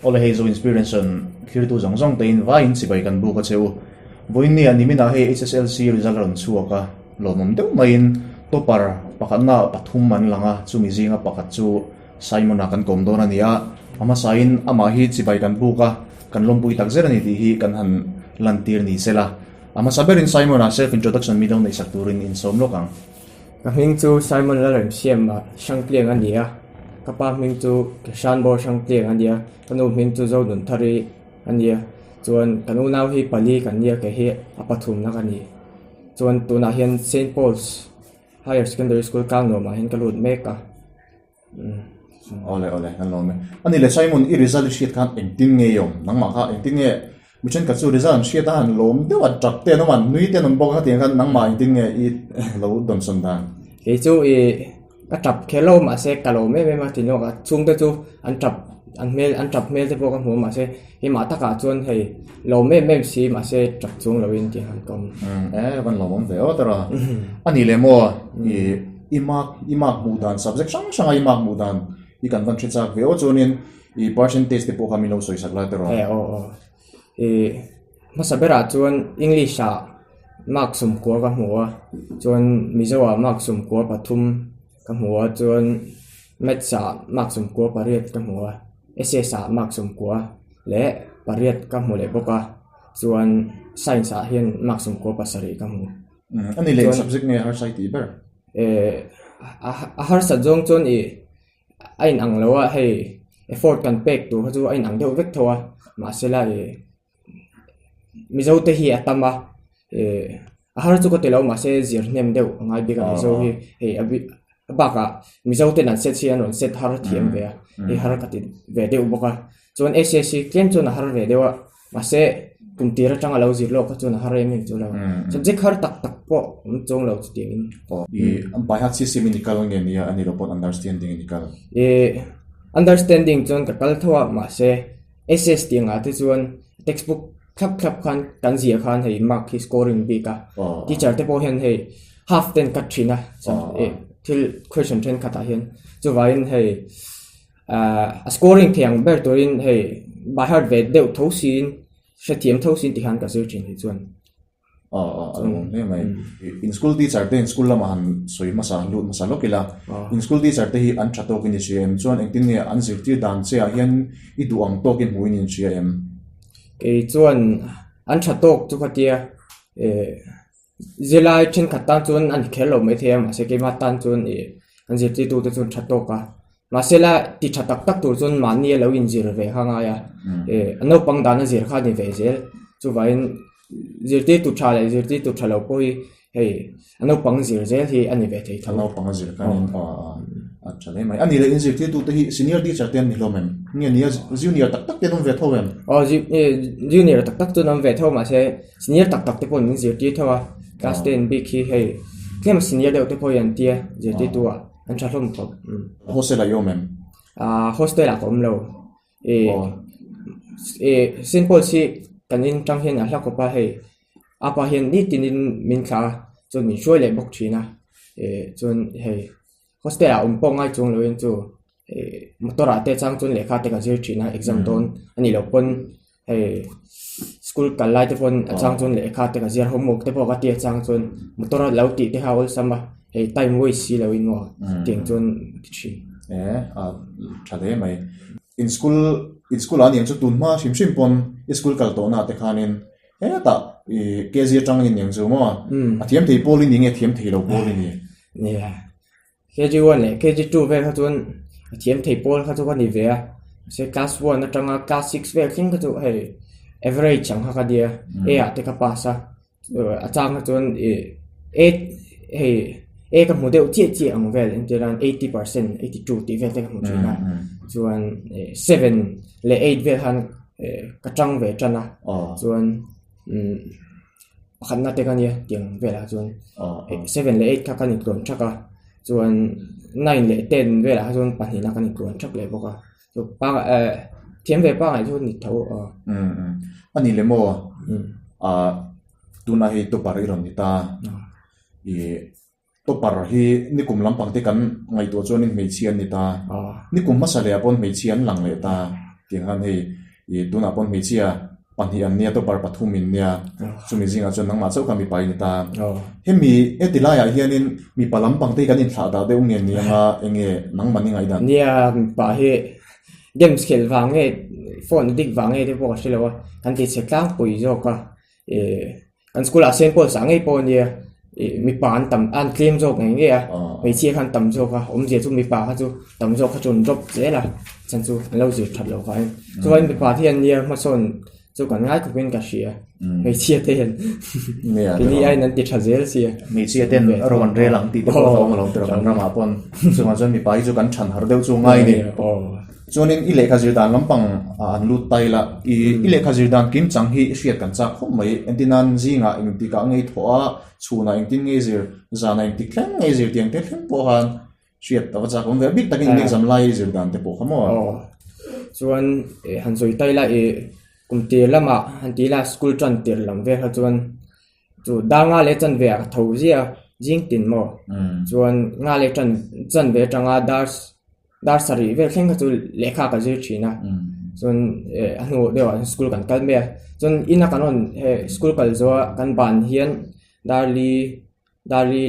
Awle hei Zo Inspiration thirtu zawng zawng te in vaiin chibai kan buk a che u. Vawiin nia niminah hei HSLC result a rawn chhuak a, lawmawm deuh maiin topper pakhatna pathum an lang a, chumi zinga pakhat chu Simon-a kan kawm dawn a ni a, a hmasain amah hi chibai kan buk a, kan lawmpui tak zet a ni tih hi kan han lantir ni sela. A hmasa berin Simon-a self introduction mi lo neihsak turin insawm lawk ang. Ka hming chu Simon Lalremsiama Hrangtliang a ni a, ka pa hming chu Keshanbor Hrangtliang a ni a, ka nu hming chu Zonunthari a ni a, chuan kan unau hi pali kan nia kei hi a pathumna ka ni. Chuan tunah hian Saint Paul's Higher Secondary School Kangnuamah hian ka lut mek a. Awle awle kan lawm e. Ani le Simon i result i hriat khan engtin nge i awm? Nangmah kha engtin nge mi thenkhat chu result an hriat a han lawm deuh a tap te an awm a, nui te an awm bawk a khatiang khan nangmah engtin nge i lo dawnsawn dan? Kei chu i ka tap kher lo mahse ka lawm em em a ti lawk a, chhungte chu an tap an hmel an tap hmel te pawh ka hmu a mahse keimah takah chuan hei lawm em em si mahse tap chung loin tih han ka awm. E van lawm awm ve aw tara. Ani le maw i I mark i mark hmuh dan subject hrang hranga i mark hmuh dan i kan van hre chak ve aw chuanin i percentage te pawh kha min lo sawi sak lai tawh rawh. E aw aw i hmasa berah chuan English ah mark sawmkua ka hmu a chuan Mizo ah mark sawmkua pathum ka hmu a chuan Maths ah mark sawmkua pariat ka hmu a S_S ah mark sawmkua leh pariat ka hmu leh bawk a chuan Science ah hian mark sawmkua pasarih ka hmu. A ni leh subject nge harsa i tih ber? A harsat zawng chuan i a in ang lo a hei effort kan pek tur kha chu a in ang deuh vek tho a mahse la i Mizo te hi a tam a a har chu ka ti lo mahse zir hnem deuh a ngai bik a Mizo hi hei a bik a bakah Mizo ten an set hi an rawn set har thiam ve a hei har ka ti ve deuh bawk a chuan SSC tlem chuan a har ve deuh a. Mahse, kum tir atanga lo zir lawk kha chuan a har em em chu lo. Subject har tak tak pawh awm chuang lo chutiangin. Aw, i by heart system in i kal nge nia a ni lo pawn understanding in i kal? I understanding chuan ka kal tho a, mahse SS tih angah te chuan textbook thlap thlap khan kan ziah khan hei mark hi scoring bik a, teacher te pawh hian hei half ten cut thin a, thil question thenkhatah hian chuvangin hei A scoring thei ang ber turin hei by heart ve deuh tho siin hrethiam tho siin tikhan ka zir thin hi chuan. Aw aw a lo awm hle mai. In school teacher te in school lamah han sawi hmasa lut hmasa lawk ila. In school teacher te hi an tha tawkin i hria em? Chuan engtin nge an zirtir dan che ah hian i duh ang tawkin hmuhin in hria em? Kei chuan an tha tawk chu ka tia eh zirlai thenkhat tan chuan an kher lo maithei a mahse keimah tan chuan eh an zirtirtute chuan tha tawk a. Mahsela ti tha tak tak tur chuan mahni a lo inzir ve kha ngai a, eh a naupang dana zir kha a ni ve zel. Chuvangin zirtirtu tha leh zirtirtu tha lo pawh hi hei a naupang zir zel hi a ni ve thei tho. A naupang a zir kha nin aw a tha hle mai. A ni leh inzirtirtu te hi senior teacher te an ni hlawm em? Nge nia junior tak tak te an awm ve tho em? Aw junior tak tak chu an awm ve tho mahse senior tak tak te pawh min zirtir tho a, class ten bik hi hei tlem senior deuh te pawh hi an tia zirtirtu ah. An tha hlawm khawp. Hostel ah i awm em? Ahh hostel ah ka awm lo. Eh eh Saint Paul's hi kan in tang hian a hla khawp a hei apa hian nitin in min thlah a chuan min hruai leh bawk thin a eh chuan hei hostel ah awm pawh ngai chuang lo in chu eh motor ah te chang chuan lehkha te ka zir thin a exam dawn a nih loh pawn hei school kal lai te pawn a chang chuan lehkha te ka zir homework te pawh ka tia chang chuan motor a lo tih te kha awlsam a hei time waste si lo in maw tiang chuan ti thin. E a tha hle mai. In school in school ah aniang chu tun hma hrim hrim pawn i school kal tawh na te khanin hetah i KG atang in aniang chu maw a thiam thei pawl i ni nge thiam thei lo pawl i ni? Nia KG1 leh KG2 vel kha chuan a thiam thei pawl kha chu ka ni ve a, mahse class one atanga class six vel thleng kha chu hei average ang kha ka nia, A ah te ka pass a, a chang kha chuan ih A hei A ka hmu deuh chiah chiah ang vel entir nan 80% 82 tih vel te ka hmu thin a, chuan ih seven leh eight vel khan ih ka tang ve tan a, chuan umm. Pakhatna te ka nia tiang velah chuan seven leh eight kha kan intluan thak a chuan nine leh ten velah kha chuan pahnihna kan intluan thak leh bawk a chu pa eh. Thiam ve pangai chu ni tho aw. Um um. A ni le maw? Ah tunah hei topper i rawn ni ta. I topper hi nikum lampang te kan ngaihtuah chuanin hmeichhia an ni ta. Nikum hmasa leh ah pawn hmeichhia an lang leh ta. Tiang khan hei i tunah pawn hmeichhia pahnih an nia topper pathum in nia. Chumi zingah chuan nangmah chauh kha mipa i ni ta. Hemi heti laiah hianin mipa lampang te hi kan inthlah dah deuh nge ni anga enge nangmah ni ngaihdan? Nia mipa hi Games khelh vang nge phone dik vang nge te pawh ka hre lo a, kan ti chhe tlangpui zawk a, ih kan school ah Saint Paul's ah ngei pawh ania ih mipa an tam an tlem zawk ngei ngei a, hmeichhia khan tam zawk a, awmzia chu mipa kha chu tam zawk kha chu an drop zel a, chhan chu an lo zir that loh kha in chuan mipa te hian nia hmasawn Chu kan ngai khawpin ka hria. Hmeichhia te hian keini aiin an ti tha zel sia. Hmeichhia ten ro an rel ang tih te pawh a awm alo tir a kan ramah pawn. Chuvang chuan mipa hi chu kan than har deuh chu ngai a ni. Chuanin i lehkha zir dan lampang an lut ta ila i lehkha zir dan kim chang hi hriat kan chak khawp mai. Entirnan zingah engtikah ngei thawh a, chhunah engtin ngei zir, zanah engtik thleng ngei zir tih ang te thleng pawh khan Hriat a va chak awm ve a, bik takin in exam lai zir dan te pawh kha maw? Aw, chuan han sawi ta ila ih kum tir lamah han ti ila school tan tir lam vel kha chuan chu dar nga leh chan ve ah ka tho ziah a, zing tin maw? Chuan nga leh tan chan ve atanga dar dar sarih vel thleng kha chu lehkha ka zir thin a, chuan a hnu deuh ah school kan kal mai a, chuan ina kan rawn hei school kal zawh a kan ban hian dar li Darli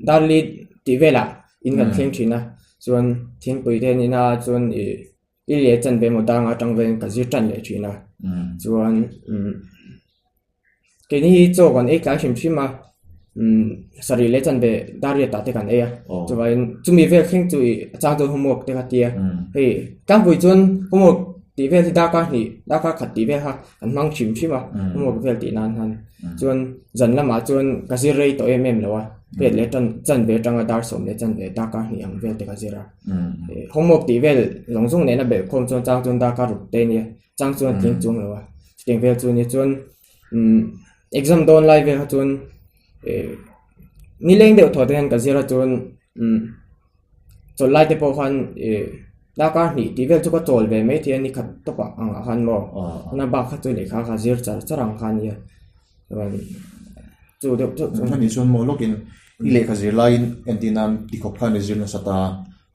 Darli tih velah in kan thleng thin a, chuan thingpui te an in a chuan ih i leh chan ve emaw dar nga atang velin ka zir tan leh thin a, chuan umm keini hi chaw kan ei tlai hrim hrim a, umm sarih leh chan ve dar riat ah te kan ei a, chuvangin chumi vel thleng chu ih a chang chuan homework te kha tia, hei tlangpui chuan homework tih vel hi darkar hnih darkar khat tih vel kha an hmang hrim hrim a homework vel tih nan khan chuan zan lamah chuan ka zir rei tawh em em lo a pet leh tan chan ve atanga dar sawm leh chan ve darkar hnih ang vel te ka zir a homework tih vel zawng zawng nena belh khawm chuan chang chuan darkar ruk te ania chang chuan tling chuang lo a chutiang vel chu nia chuan umm exam dawn lai vel kha chuan eh nileng deuh thaw te hian ka zir a chuan umm. Chawlh lai te pawh khan ih darkar hnih tih vel chu ka chawl ve mai thei a ni khat tawp ah ang ah khan maw na bak kha chu lehkha kha zir char char ang kha ania chuan chu deuh chauh chuan Ani chuan maw lawkin i lehkha zir laiin entir nan tikhawp khan i zir nasa ta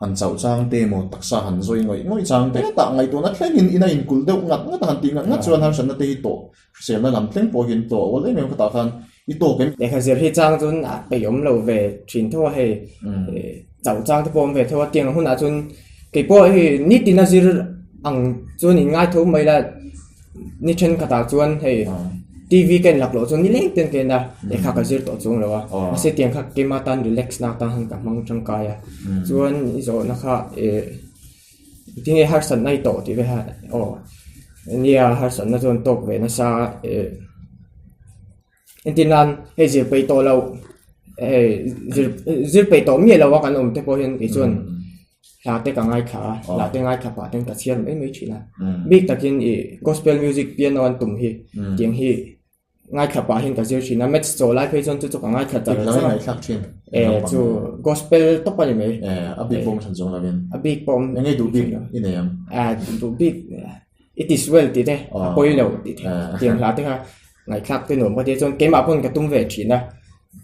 han chauh chang te emaw taksa han zawi ngawih ngawih chang te tah ngaihtuahna thlengin ina inkulh deuh ngat ngat a han tih ngat ngat chuan harsatna te hi tawh Hriselna lam thleng pawh hian tawh awal em em khatah khan i tawk em? Lehkha zir hi chang chuan a peih awm lo ve thin tho a hei chauh chang te pawh awm ve tho a tiang hunah chuan kei pawh hei nitin a zir ang chuan in ngai tho mai la ni thenkhatah chuan hei T_V ka en lak loh chuan nileng ten ka en a lehkha ka zir tawh chuang lo a mahse tiang kha keima tan relax na atan khan ka hmang tangkai a chuan i zawhna kha ih Tinge harsatna i tawh tih ve ha aw nia harsatna chuan tawk ve nasa eh entir nan hei zir peih tawh loh hei zir zir peih tawh miah lo a kan awm te pawh hian kei chuan hla te ka ngaithla a hla te ngaithla pah ten ka chhiar mai mai thin a bik takin ih gospel music piano an tum hi tiang hi. Ngaithla pah hian ka zir thin a, maths chaw lai phei chuan chu chu ka ngaithla char char a. Ngaihthlak thin. Eh chu gospel tawp a ni mai. Eh a bik pawh awm hran zawng lovin. A bik pawh awm. Enge duh bik i nei ang? Eh duh bik it is well tih te a pawi lo tih te tiang hla te kha ngaihthlak te nuam ka tia chuan keimah pawn ka tum ve thin a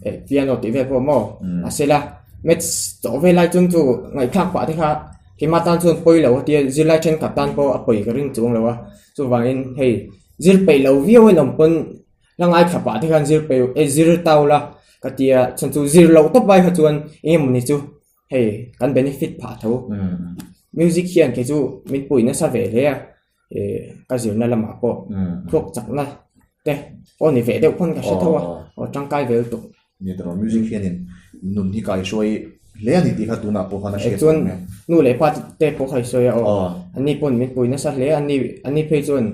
eh piano tih vel pawh maw mahsela maths chaw vel lai chuan chu ngaihthlak pah te kha keimah tan chuan pawi lo a tia zirlai thenkhat tan pawh a pawi ka ring chuang lo a chuvangin hei. Zir peih lo viau in awm pawn la ngaithla pah te khan zir peih e zir tau la ka tia chhan chu zir loh tawp ai kha chuan eng emaw ni chu hei kan benefit phah tho music hian kei chu min pui nasa ve hle a ih ka zirna lamah pawh thluak chakna te pawh ni ve deuh pawn ka hre tho a aw tangkai ve lutuk. Ni tawh music hianin nun hi kaihruai hle a ni tih kha tunah pawh khan a hriat chuan nu leh pa te pawh kha i sawi a aw anni pawn min pui nasa hle a anni anni phei chuan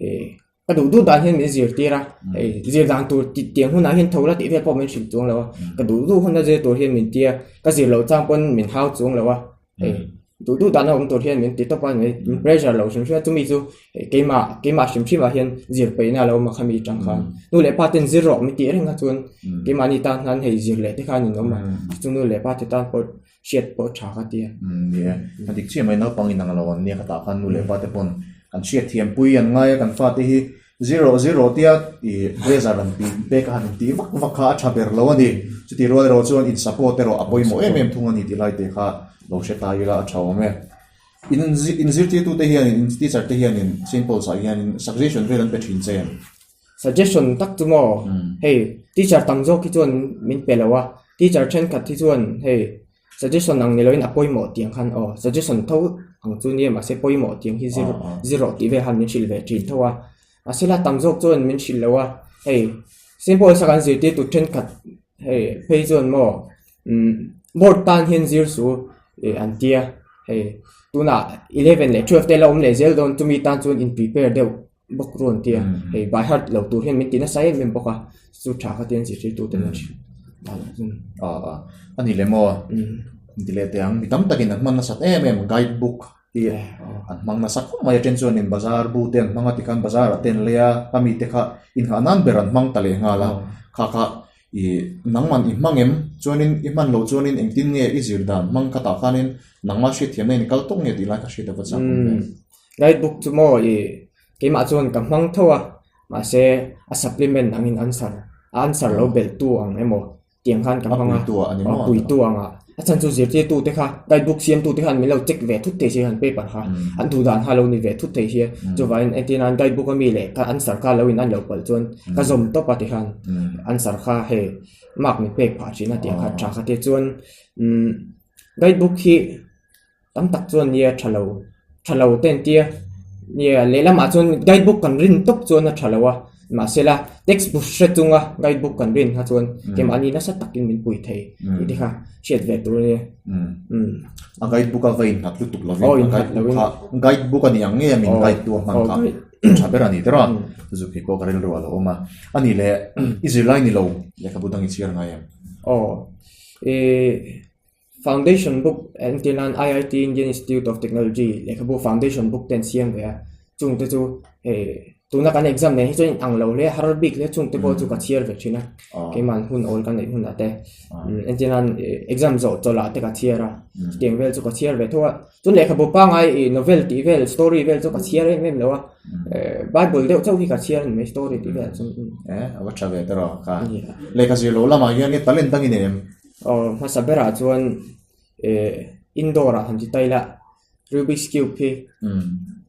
ih ka duh duh dan hian min zirtir a hei zir dan tur tih tiang hunah hian tho la tih vel pawh min hrilh chuang lo a ka duh duh huna zir tur hian min tia ka zir loh chang pawn min hau chuang lo a. Hei duh duh dahna awm tur hian min ti tawp a min pressure lo hrim hrim a chumi chu keimah keimah hrim hrim ah hian zir peihna a lo awm a khami tang khan nu leh pa ten zir rawh min tih reng kha chuan keimahni tan khan hei zir leh te khan in awm a chu nu leh pa te tan pawh hriat pawh tha ka ti a. Ni e, a dik chiah mai naupang inang lo an nia khatah khan nu leh pa te pawn. Kan hriatthiam pui an ngai a kan fate hi zir rawh zir rawh tia i blazer an tih pek a han intih vak vak kha a tha ber lo a ni. Chutih rual erawh chuan in support erawh a pawimawh em em thung a ni tih lai te kha lo hre ta ila a tha awm e. In in zirtirtute hianin in teacher te hianin Saint Paul's ah hianin suggestion vel an pe thin che em? Suggestion tak chu maw hei teacher tam zawk hi chuan min pe lo a, teacher thenkhat hi chuan hei Suggestion ang ni loin a pawimawh tih ang khan aw suggestion tho ang chu nia mahse pawimawh tih ang hi zir zir rawh tih vel khan min hrilh ve thin tho a mahse la tam zawk chuan min hrilh lo a hei simple sa kan zirtir tur thenkhat hei phei chuan maw umm board tan hian zir su ih an tia hei tunah eleven leh twelve te la awm leh zel dawn chumi tan chuan in prepare deuh bawk ru an tia hei by heart lo tur hian min ti nasa em em bawk a chu tha kha tian zirtirtu te an hrilh a ani leh maw inti leh teh ang mi tam takin an hman nasat em em guide book hi an hmang nasa khawp mai a then chuanin bazar bu te an hmang a tikhan bazar ah te an lei a a mite kha inghah nan ber an hmang ta leh nghal a kha kha i nangman i hmang em chuanin i hman loh chuanin engtin nge i zir dan hmang khatah khanin nangma hriatthiamna in kal tawk nge tih lai kha hriat a va chak awm ve. Guide book chu maw i keimah chuan ka hmang tho a, mahse a supplement angin answer a answer lo belh tu ang emaw tiang khan ka hmang a, a puitu anga a chhan chu zirtirtu te kha guide book siamtu te khan min lo check ve thut thei si han paper kha an duh dan kha lo ni ve thut thei si a, chuvangin entir nan guide book ami leh ka answer kha lo in an lo palh chuan ka zawm tawp a tikhan answer kha hei mark min pek phah thin a tiang kha tha kha te chuan umm guide book hi. Tam tak chuan nia tha lo tha lo te an tia nia lehlamah chuan guide book kan rin tawp chuan a tha lo a mahsela text book hre chunga guide book kan rin kha chuan keimahni nasa takin min pui thei tih te kha hriat ve tur a nia a guide book a va innghat lutuk lovin a guide book kha guide book a ni ang nge a min guide tu a hman kha tha ber a ni tawh a zuk hi pawh ka rilru a lo awm a a ni leh i zirlai ni lo lehkhabu dang i chhiar ngai em aw ih Foundation book entir nan IIT Indian Institute of Technology lehkhabu foundation book te an siam ve a, chung te chu hei tuna kan exam nen hi chuan in ang lo hle a, har bik hle chung te pawh chu ka chhiar ve thin a, keimah hun awl ka neih hunah te entir nan exam zawh chawlh ah te ka chhiar a, chutiang vel chu ka chhiar ve tho a, chuan lehkhabu pangngai ih novel tih vel story vel chu ka chhiar em em lo a, bible deuh chauh hi ka chhiar a ni mai story tih velah chuan. E a va tha ve tawh a, lehkha zir loh lamah hian talent dang i nei em? Aw hmasa berah chuan eh indoor ah han ti ta ila Rubik's cube hi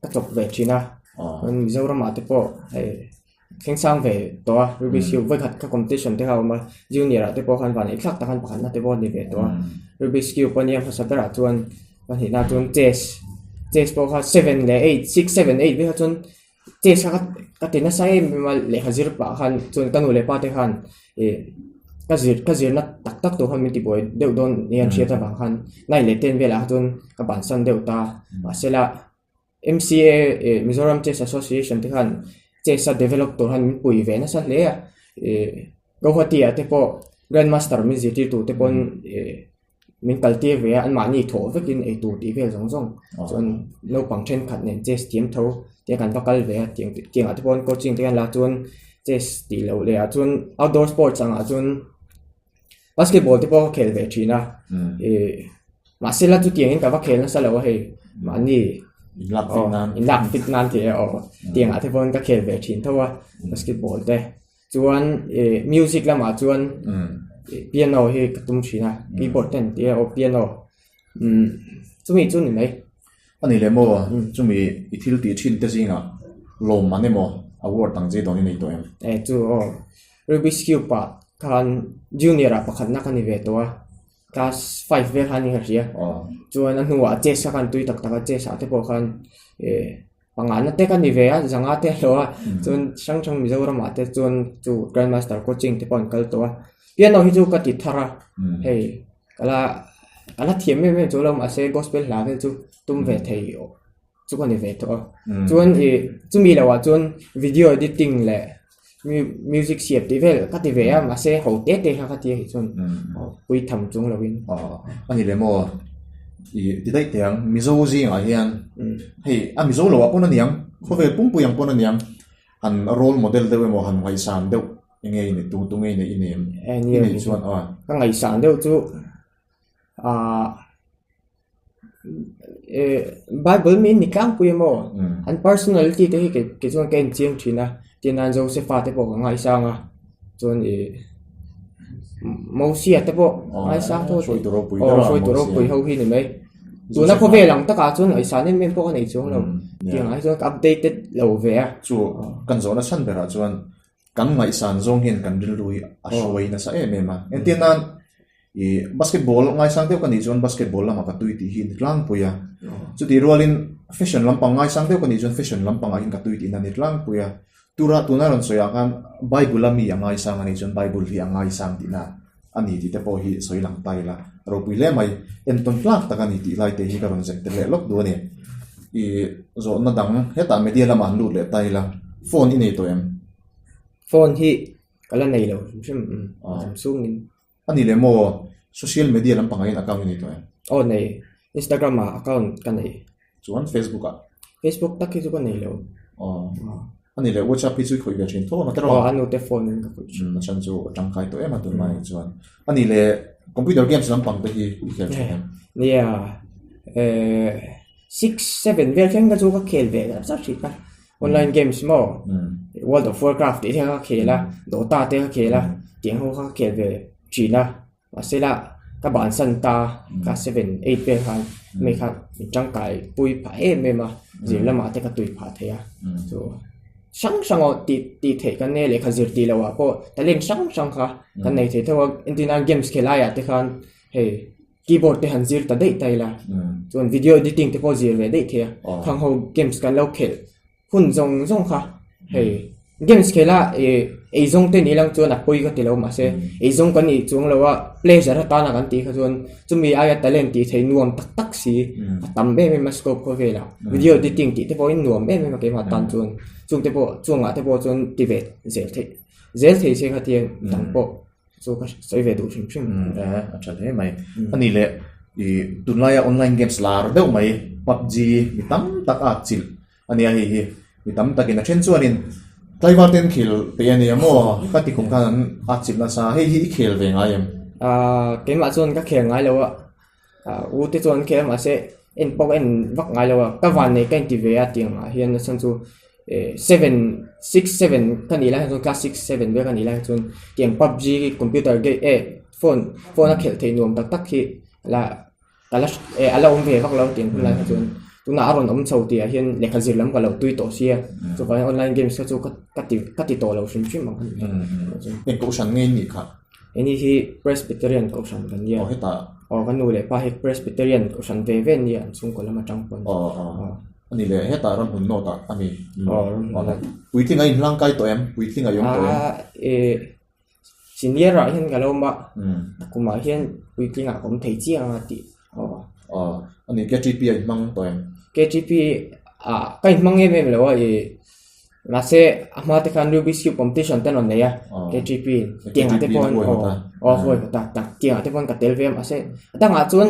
ka chawp ve thin a chuan Mizoram ah te pawh hei thleng sang ve tawh a Rubik's cube vawikhat kha competition te kha a awm a junior ah te pawh khan vanneih thlak tak khan pakhatna te pawh a ni ve tawh a Rubik's cube a nia hmasa berah chuan pahnihna chuan chess chess pawh kha seven leh eight six seven eight vel kha chuan Chess kha ka ti nasa em em a lehkha zir pah khan chuan ka nu leh pa te khan ih ka zir ka zirna tak tak tur khan min ti buai deuh dawn nia an hriat avang khan nine leh ten velah kha chuan ka bansan deuh ta mahsela M_C_A ih Mizoram Chess Association te khan chess a develop tur khan min pui ve nasa hle a ih Guwahati ah te pawh Grand Master min zirtir tur te pawn ih. Min kal tir ve a, anmahni thawh vekin ei tur tih vel zawng zawng chuan naupang thenkhat nen chess thiam tho te kan va kal ve a tiang tiangah te pawh coaching te hian la chuan chess tih loh leh ah chuan outdoor sports angah chuan basketball te pawh ka khel ve thin a ih mahse la chutiangin ka va khel nasa lo a hei mahni in lak fit nan tih erawh tiangah te pawhin ka khel ve thin tho a basketball te. Chuan ih music lamah chuan ih piano hi ka tum thin a keyboard te an ti a aw piano umm chumi chu ni mai. A ni leh maw chumi i thil tih thin te zingah lawm an emaw award ang che dawn i nei tawh em? E chu aw Rubik's cube ah khan junior ah pakhatna ka ni ve tawh a class five vel khan ka hria chuan a hnuah chess kha khan tui tak tak a chess ah te pawh khan ih Pangana te ka ni ve a, zanga te a hlawh a, chuan hrang hrang Mizoram ah te chuan chu Grand Master coaching te pawh an kal tawh a, piano hi chu ka ti thar a, hei ka la ka la thiam em em chu lo mahse gospel hla vel chu tum ve thei chu ka ni ve tawh a, chuan ih chumi loh ah chuan video editing leh music siam tih vel ka ti ve a mahse ho te te kha ka ti a nih chuan pui tham chung lo in. A ni le maw ih ti daih teh ang Mizo zingah hian hei a Mizo lo ah pawn a niang khawvel pumpui ang pawn a niang han role model deuh emaw han ngaihsan deuh enge i nei tu tu nge i neih i nei em i neih chuan ka ngaihsan deuh chu ahh. Bible mi ni tlangpui emaw an personality te hi kei chuan ka en chiang thin a tin a Josepha te pawh ka ngaisang a chuan ih Mosia te pawh ngaisang tho aw hruaitu ropui ho hi ni mai tuna khawvel ang takah chuan ngaihsan em em pawh ka nei chuang lo tiang ah hi chuan ka updated lo ve a. Chu kan zawhna chhan berah chuan kan ngaihsan zawng hian kan rilru hi a hruai nasa em em a entir nan Ih basketball ngaisang deuh ka nih chuan basketball lamah ka tui tih hi ni tlangpui a. Chutih rualin fashion lampang ngaisang deuh ka nih chuan fashion lampangah hian ka tui tihna ni tlangpui a. Tura tuna rawn sawi ah khan Bible a mi a ngaisang a nih chuan Bible hi a ngaisang tihna a ni tih te pawh hi sawi lang ta ila. Ropui hle mai, entawn tlak tak a ni tih lai te hi ka rawn zep tel leh lawk duh a ni. Ih zawhna dang hetah media lamah an lut leh ta ila, phone i nei tawh em? Phone hi ka la nei lo hrim hrim, Samsung in. A ni leh maw? Social media lampangah hian account i nei tawh em? Aw nei. Instagram ah account ka nei. Chuan Facebook ah? Facebook tak hi chu ka nei lo. Aw. A ni leh WhatsApp hi chu i khawih ve thin tho ang a tiraw? Aw, a nute phone in ka khawih thin. A chhan chu a tangkai tawh em a tunlai chuan. A ni leh computer games lampang te hi i khel thin em? Nia, eh six, seven vel thleng ka chu ka khel ve zar zar thin a. Online games maw World of Warcraft tih te kha ka khel a, Dota te ka khel a, tiang ho kha ka khel ve thin a, mahse la ka bansan ta ka seven eight vel khan hemi khan min tangkai pui phah em em a, zir lamah te ka tui phah thei a, chu hrang hrang aw tih tih theih kan nei a lehkha zir tih loh ah pawh talent hrang hrang kha kan nei thei tho a, entir nan games khel laiah te khan hei. Keyboard te han zir ta daih ta ila chuan video editing te pawh zir ve daih thei a khang ho games kan lo khelh hun zawng zawng kha hei games khel a ih eizawng te ni lang chuan a pawi ka ti lo mahse eizawng kan nih chuang lo a pleasure atana kan tih kha chuan chumi aia talent tih theih nuam tak tak si a tam em em a scope khawvel ah video editing tih te pawhin nuam em em a keimah tan chuan chung te pawh chungah te pawh chuan ti ve zel theih zel thei se khatiang dang pawh. Chu ka sawi ve duh hrim hrim. A tha hle mai. A ni leh i tunlaia online games lar deuh mai PUBG mi tam tak a chilh a nia hei hi. Mi tam takin a then chuanin tlaivar ten khel peih a nia maw ka ti kum khan an a chilh nasa. Hei hi i khel ve ngai em? Keimah chuan ka khel ngai lo a. U te chuan an khel a mahse en pawh ka en vak ngai lo a. Ka van nei ka inti ve a tiang ah hian a chhan chu seven six seven ka nih lai hian chuan class six seven vel ka nih lai hian chuan tiang pubg computer game eh phone phone a khelh theih nuam tak tak hi la ka la eh a la awm ve vak lo tiang hun lai kha chuan tunah a rawn awm chho tih ah hian lehkha zir lam ka lo tui tawh sia chuvangin online games kha chu ka ti ka ti tawh lo hrim hrim ang. Eng kohhran ngei nih kha? Heni hi Presbyterian kohhran kan nia. Aw hetah. Aw ka nu leh pa hi Presbyterian kohhran ve ve nia an chhungkaw lam atang pawn. Aw aw. Ani leh hetah ram hmun nawt ah ani. Aw ram hmun nawt. Puitling a inhlang kai tawh em? Puitling a i awm tawh em? Aa eh senior ah hian ka lo awm a. Kum ah hian puitling ah ka awm thei chiang a tih. Aw. Aw ani KTP a inhmang tawh em? KTP ah ka inhmang em em lo a ih Mahse, a hma te khan Rubik's Cube competition te an rawn nei a, KTP tiangah te pawh aw huai ta tak tiangah te pawh ka tel ve a mahse a dangah chuan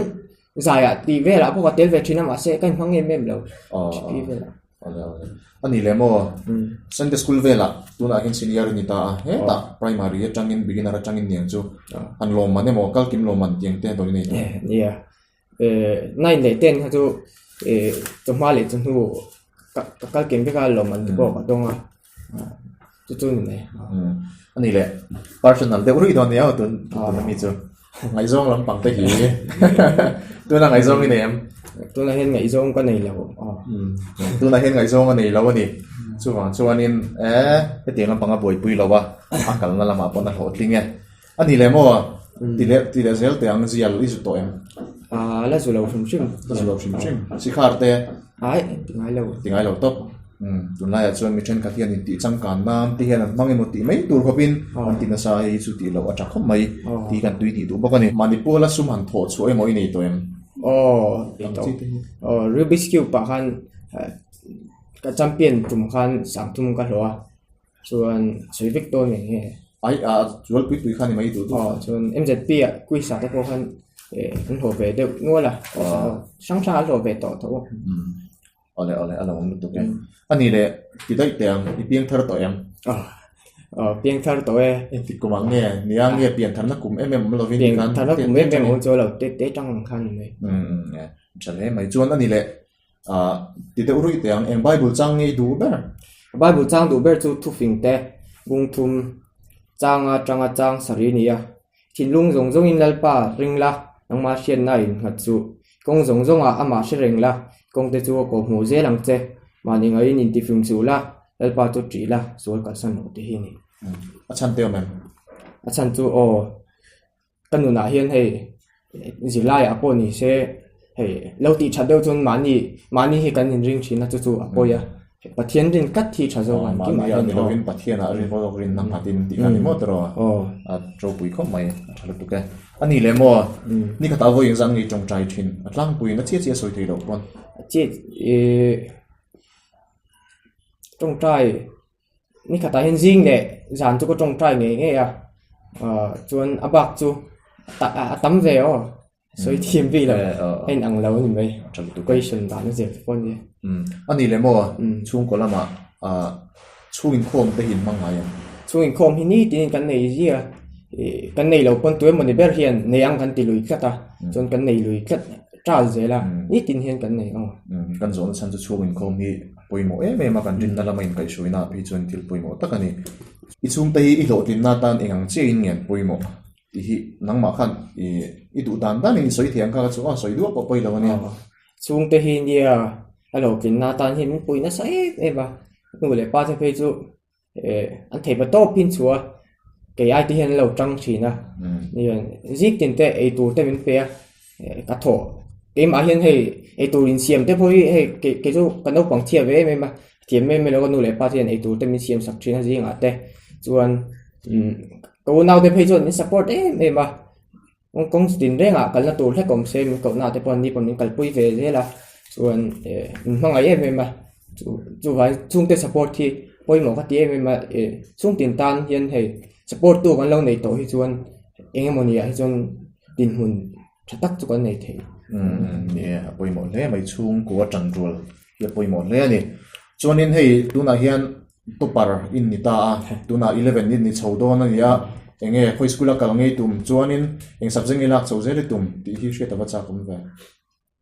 zaiah tih velah pawh ka tel ve thin a mahse ka inhmang em em lo KTP velah. A ni leh maw? Sunday school velah tunah hian senior a ni ta a, hetah primary atangin beginner atangin niang chu han lawmman emaw kalkim lawmman tiang te dawn i nei tawh. Nia. Nine leh ten kha chu chawhma leh chawhnu ka kal kem vek a lawm an ti pawh ka dawng a chu chu ni mai. A ni leh personal deuh ruih dawn nia tun tun ami chu ngaihzawng lampang te hi tuna ngaihzawng i nei em? Tunah hian ngaihzawng ka nei lo. Tunah hian ngaihzawng a nei lo a ni. Chuvang chuanin hetiang lampang a buaipui lo a a kalna lamah pawn a hlawhtling e. A ni leh maw? Ti leh ti leh zel teh ang zial i zu tawh em? Aa la zu lo hrim hrim. La zu lo hrim hrim. Sikhar te? Ai ti ngai lo. Ti ngai lo tawp. Umm tunlaiah chuan mi thenkhat hian intih changkan nan te hian an hmang emaw tih mai tur khawpin an ti nasa hei hi chu tih loh a tha khawp mai tih kan tui hnih duh bawk a ni. Mahni puala sum han thawh chhuah emaw i nei tawh em? Aw nei tawh. Aw Rubik's Cube ah khan ka champion tum khan sangthum ka hlawh a. Chuan sawi vek dawn nge nge. Ai a chual pui pui kha ni mai duh duh. Aw chuan MZP ah quiz ah te pawh khan eh an hlawh ve deuh nual a. Hrang hrang an hlawh ve tawh tho. Awle awle a lo awm lutuk e. A ni leh ti daih teh ang i piang thar tawh em? Aw piang thar tawh e. Engtik kum ang nge? Nia nge pian tharna kum em em awm lovin ti khan. Pian tharna kum em em awm chuan lo te te tang ang khan ni mai. Tha hle mai. Chuan a ni leh ah ti deuh ruih teh ang, eng Bible chang nge i duh ber? Bible chang duh ber chu thufing te, bungthum changa tanga chang sarih a ni a. Thinlung zawng zawngin Lalpa ring la, nangmah hriatna in nghat chu. Kawng zawng zawngah amah hre reng la, kawngte chu a kawhhmuh zel ang che. Mahni ngaiin intifing suh la, Lalpa chu ṭih la, sual kalsan rawh tih hi a ni. A chhan te awm em? A chhan chu aw, ka nunah hian hei zirlaiah pawh ni se hei lo tih that deuh chuan mahni mahni hi kan inring thin a chu chu a pawi a Pathian rin tlat hi tha zawk a engkim ah hian ni lovin Pathian ah rin pawh rin na nghat in tih kha ni maw tawh a a ropui khawp mai a tha lutuk e a ni leh maw ni khatah vawi engzah ngei tawngtai thin a tlangpuiin a chiah chiah sawi thei loh pawn a chiah ih tawngtai Ni khatah hian zing leh zan chu ka tawngtai ngei ngei a ah chuan a bak chu a tam ve aw sawi thiam bik lo a in ang lo a ni mai question dan a zir te pawh a nia. A ni leh maw chhungkaw lamah ah chhung inkhawm te hi in hmang ngai em? Chhung inkhawm hi nitin in kan nei zia ih kan nei lo pawn tu emawni ber hian nei ang kan ti lui tlat a chuan kan nei lui tlat ṭal zel a nitin hian kan nei ang. Kan zawhna chhan chu chhung inkhawm hi Pawimawh em em a, kan rinna lama inkaihhruaina ah phei chuan thil pawimawh tak a ni. I chhungte hi i hlawhtlinna atan eng ang chiahin nge an pawimawh tih hi nangmah khan i duh dan danin i sawi thei ang kha ka chu a sawi duah pawh pawi lo a nia. Chhungte hi nia a hlawhtlinna atan hian min pui nasa em em a, nu leh pa te phei chu an thei pa tawp hin chhuah a, kei ai te hian an lo tang thin a, zik tin te ei tur te min pe a, ka thawh keimah hian hei ei tur insiam te pawh hi hei kei kei chu ka naupang chhia ve em em a, thiam em em lo ka nu leh pa te hian ei tur te min siam sak thin a zingah te chuan ka unau te phei chuan min support em em a, kawng tin rengah kalna tur hlek awm se min kohna te pawh an ni pawh min kalpui ve zel a, chuan min hmangaih em em a. Chu chuvangin chhungte support hi pawimawh ka ti em em a ih chhungtin tan hian hei support tu kan lo nei tawh hi chuan eng emaw ni ah hi chuan dinhmun tha tak chu kan nei thei. Umm ni e a pawimawh hle mai chhungkua tan rual hi a pawimawh hle a ni. Chuanin hei tunah hian topper in ni ta a tunah eleven in ni chho dawn a ni a eng nge khawi school a kal ngei tum chuanin eng subject nge lak chho zel i tum tih hi hriat ava chak awm ve.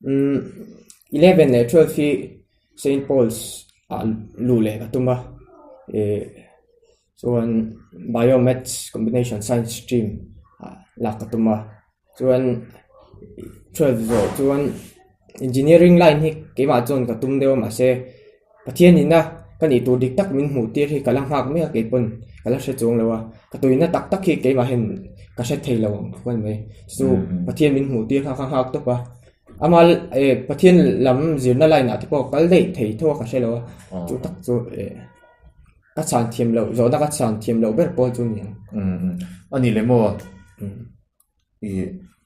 Umm 11 leh 12 hi Saint Paul's ah luh leh ka tum a ih chuan Bio Maths Combination Science stream ah lak ka tum a chuan 12 zawh chuan Engineering line hi keimah chuan ka tum deuh a mahse Pathian ina ka nih tur dik tak min hmuh tir hi ka la nghak mek a kei pawn ka la hre chuang lo a, ka tuina tak tak hi keimah hian ka hre thei lo ang thu a ni mai. Chu Pathian min hmuh tir kha ka nghak tawp a, ama eh Pathian lam zirna line ah te pawh kal daih thei tho a ka hre lo a, chu tak chu eh ka chhan thiam loh zawhna ka chhan thiam loh ber pawl chu a ni ang. A ni leh maw? I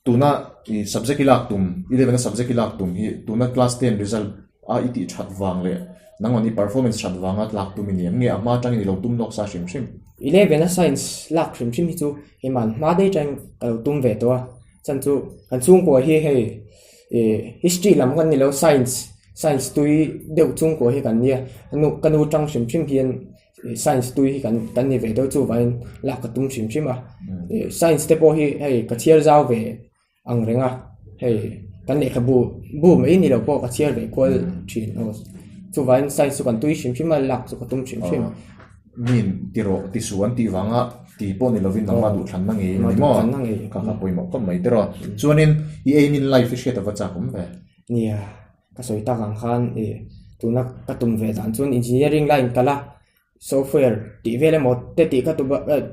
tuna i subject i lak tum eleven a subject i lak tum hi tuna class ten result a i tih that vang leh nangmahni performance that vanga lak tum i ni em nge a hma atangin i lo tum lawk sa hrim hrim. Eleven a science lak hrim hrim hi chu keimah hma daih atangin ka lo tum ve tawh a chhan chu kan chhungkua hi hei ih history lam kan ni lo science science tui deuh chhungkua hi kan nia ka nu tang hrim hrim hian Science tui hi kan kan ni ve deuh chuvangin lak ka tum hrim hrim a ih science te pawh hi hei ka chhiar zau ve ang reng a hei kan lehkhabu bu mai ni lo pawh ka chhiar ve kual thin aw chuvangin science chu kan tui hrim hrim a lak chu ka tum hrim hrim. Min ti rawh ti suh an tih vanga ti pawh ni lovin nangmah duhthlanna ngei a ni maw? Ka ka pawimawh khawp mai tiraw. Chuanin i aim in life i hriat ava chak awm ve. Nia. Ka sawi tak ang khan ih tuna ka tum ve dan chuan engineering line kal a software tih vel emaw te tih ka tum a eh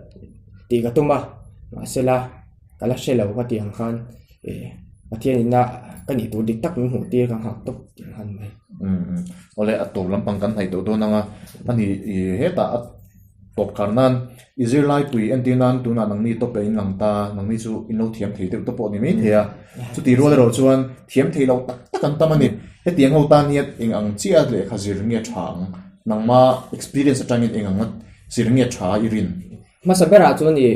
tih ka tum a mahsela ka la hre lo ka tih ang khan ih Pathian ina ka nih tur dik tak min hmuh tir ka nghak tawp tih ang khan mai. Umm awle a tawp lampang kan hnaih tawh dawn ang a ani ih hetah a tawp kar nan i zirlai pui entir nan tunah nangni tawp leh in lang ta nangni chu in lo thiam thei deuh te pawh a ni mai thei a chutih rual erawh chuan thiam thei loh tak tak an tam a ni hetiang ho tan hian eng ang chiah lehkha zir nge tha ang nangma experience atangin eng ang zir nge tha i rin. Hmasa berah chuan i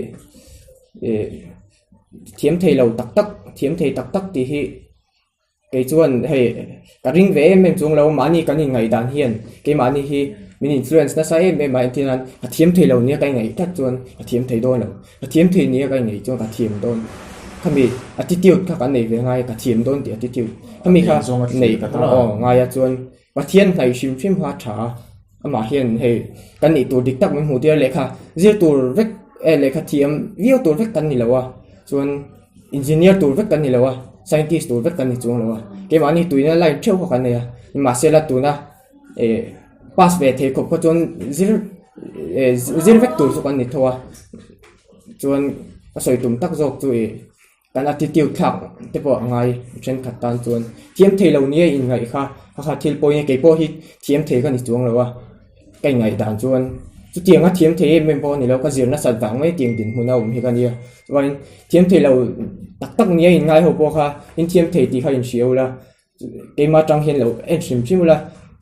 ih thiam thei lo tak tak thiam thei tak tak tih hi Kei chuan hei ka ring ve em em chung lo mahni kan inngaihdan hian keimahni hi min influence nasa em em a entir nan ka thiam thei lo nia ka ingaih tlat chuan ka thiam thei dawn lo ka thiam thei nia ka ingaih chuan ka thiam dawn. Khami attitude kha kan nei ve ngai ka thiam dawn tih attitude. Khami kha nei aw ngai a chuan Pathian hnaih hrim hrim kha a tha a. Amah hian hei kan nih tur dik tak min hmuh tir lehkha zir tur vek eh lehkha thiam viau tur vek kan ni lo a. Chuan engineer tur vek kan ni lo a, scientist tur vek kan ni chuang lo a. Keimahni tuina line theuh kha kan nei a. Nimahsela tuna eh pass ve thei khawp kha chuan zir eh zir vek tur chu kan ni tho a. Chuan ka sawi tum tak zawk chu ih kan attitude thlak te pawh a ngai thenkhat tan chuan thiam thei lo nia inngaih kha kha kha thil pawhin kei pawh hi thiam thei ka ni chuang lo a ka inngaih dan chuan chutiang a thiam thei em em pawh a ni lo ka zir nasat vang mai tiang dinhmun a awm hi ka nia chuanin thiam thei lo tak tak nia inngai ho pawh kha inthiam thei tih kha inhria ula. Keimah atang hian lo en hrim hrim ula,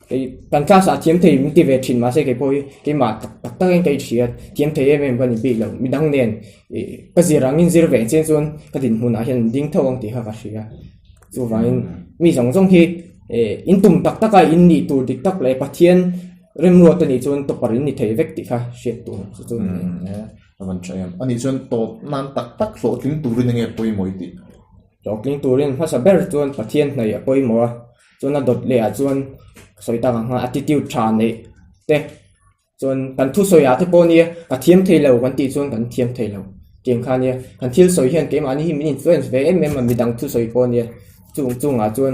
kei kan class ah thiam thei min ti ve thin mahse kei pawh hi keimah tak tak takin ka inhria thiam thei em em ka ni bik lo midang nen ih ka zir angin zir ve chian chuan ka dinhmunah hian an ding tho ang tih kha ka hria chuvangin mi zawng zawng hi ih in tum tak taka in nih tur dik tak leh Pathian remruat a nih chuan tawpar in ni thei vek tih kha hriat tur chu chu a ni. A van tha em. Anih chuan tawp nan tak tak hlawhtling turin enge pawimawh i tih? Hlawhtling turin hmasa ber chuan Pathian hnaih a pawimawh a, chuan a dawt leh ah chuan ka sawi tak ang khan attitude tha neih te chuan kan thusawi ah te pawh nia ka thiam thei lo kan tih chuan kan thiam thei lo tiang kha nia kan thil sawi hian keimahni hi min influence ve em em a midang thusawi pawh nia chung chungah chuan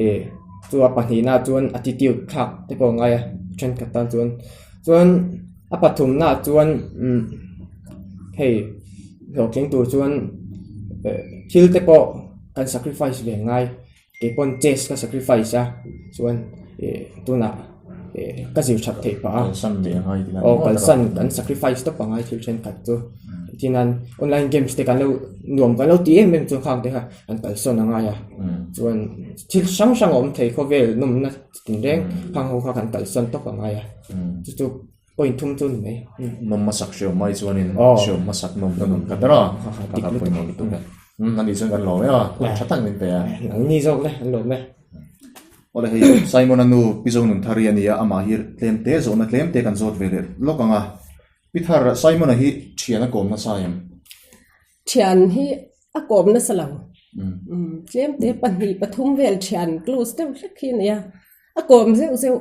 ih chu a pahnihna chuan attitude thlak te pawh a ngai a thenkhat tan chuan chuan a pathumna chuan umm hei hlawhtling tur chuan eh thil te pawh kan sacrifice ve ngai kei pawn chess ka sacrifice a chuan eh tunah eh ka zir that theih pah a aw kalsan kan sacrifice tawp a ngai thil thenkhat chu tihian online games te kan lo nuam kan lo ti em em chu khang te kha an kalsawn a ngai a chuan thil hrang hrang a awm thei khawvel nawmna tinreng khang ho kha kan kalsawn tawp a ngai a chu chu. Point thum chu ni mai. Nawm hmasak hriau mai chuanin hriau hmasak nawm na nun kha ber a, ka kha pawimawh lutuk e. Ani chuan kan lawm em a, hun tha tak min pe a. Nang ni zawk le, an lawm e. Awle hei Simon-a nu Pi Zonunthari a ni a, amah hi tlem te zawhna tlem te kan zawt ve leh lawk ang a. Pi Thar, Simon-a hi thian a kawm nasa em? Thian hi a kawm nasa lo. Tlem te pahnih pathum vel thian close deuh hlek hi a nia. A kawm zeuh zeuh.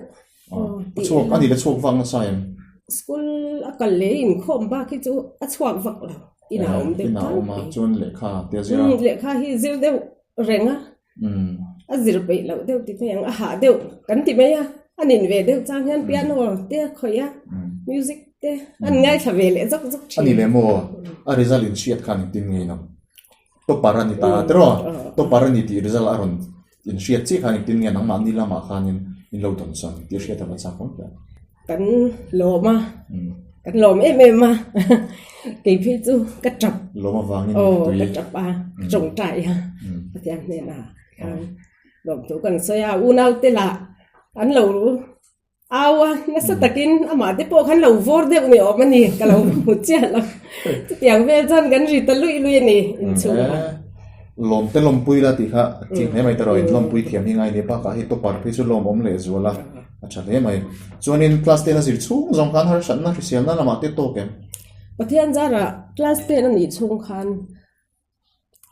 A chhuak a ni le chhuak vak nasa em? School a kal leh inkhawm bak hi chu a chhuak vak lo. Inah a awm deuh tlangpui. Inah a awm a chuan lehkha te a zir a. Lehkha hi zir deuh reng a. A zir peih loh deuh ti mai ang a hah deuh kan ti mai a. A nin ve deuh chang hian piano te a khawih a music te an ngaithla ve leh zawk zawk thin. A ni leh maw? A result in hriat khan engtin ngei lo. Topper a ni ta tiraw? Topper a ni tih result a rawn in hriat chiah khan engtin nge nangmahni lamah khanin in lo dawn sawn tih hriat a va chak awm hle. Kan lawm a, kan lawm em em a, kei phei chu ka tap. Lawm avangin tui. Ka tap a, ka tawngtai a, Pathian hnenah khan lawmthu kan sawi a, unaute lah an lo Au a, nasa takin amah te pawh khan lo vawr deuh ni awm a ni, ka lo hmu chiah lo. Chutiang vel chuan kan ri ta luih luih a ni inchhungah. Lawm te lawmpui la tih kha chiang hle mai ta rawh, in lawmpui thiam hi ngai ni bakah hei topper phei chu lawmawm leh zual a, a tha hle mai. Chuanin class ten a zir chhung zawng khan harsatna hriselna lamah te tawk em? Pathian zarah class ten a nih chhung khan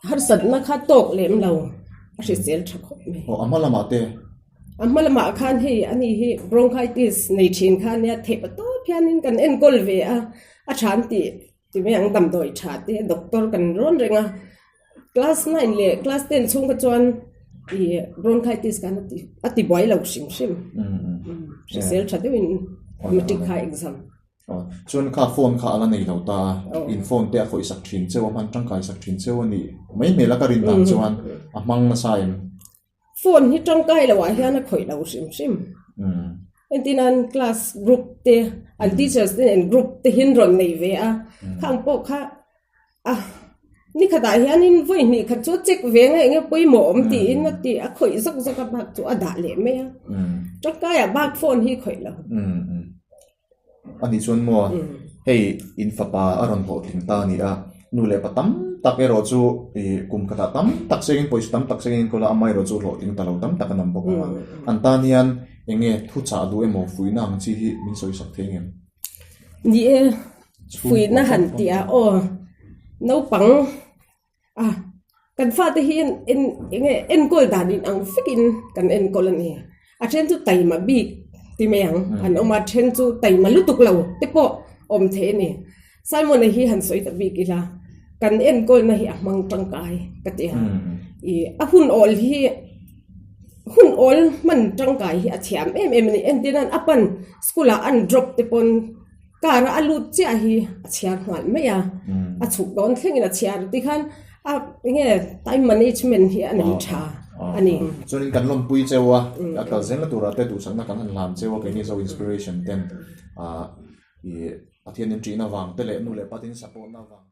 Harsatna kha tawk lem lo a hrisel tha khawp mai. Aw a hma lamah te? A hma lamah khan hei ani hi bronchitis nei thin kha nia theih pa tawp hianin kan enkawl ve a, a tha an tih ti mai ang damdawi tha te doctor kan rawn reng a, class nine leh class ten chhung kha chuan ih bronchitis khan a ti a ti buai lo hrim hrim hrisel tha deuhin matric kha exam. Chuan kha phone kha a la nei lo ta a, in phone te a khawih sak thin cheu a, hman tangkai sak thin cheu a nih mai hmel a ka rin dan chuan a hmang nasa em? Phone hi tangkai loh ah hian a khawih lo hrim hrim. Entirnan class group te an teachers te nen group te hi an rawn nei ve a, khang pawh kha A, nikhatah hianin vawi hnih khat chu a check ve nge enge pawimawh awm tiin a ti a khawih zawk zawk a bak chu a dah leh mai a. Tangkaiah bak phone hi khawih lo. A nih chuan maw hei in fapa a rawn hlawhtling ta a ni a, nu leh pa tam tak erawh chu ih kum khatah tam tak sengin pawisa tam tak sengin enkawl a, amah erawh chu hlawhtling ta lo tam tak an awm bawk ang a. An tan hian enge thuchah duh emaw fuihna ang chi hi min sawi sak thei ngem? Ni e, fuihna han tih ah aw naupang a. Kan fate hi en en enge enkawl dan in ang vekin kan enkawl a ni. A then chu taima bik ti mai ang an awm a, then chu taima lutuk lo te pawh awm thei a ni. Simon-a hi han sawi ta bik ila, kan enkawlna hi a hmang tangkai ka ti a. Ih a hun awl hi hun awl hman tangkai hi a thiam em em a ni. Entir nan a pan school ah an drop te pawn car a a lut chiah hi a chhiar nghal mai a, a chhuk dawn thlengin a chhiar tikhan a enge time management hi a nei tha a ni. Chuanin kan lawmpui cheu a, a kal zel na turah te duhsakna kan han hlan cheu a keini zo inspiration ten ah ih Pathianin ṭihna vang te leh nu leh patin support na vang.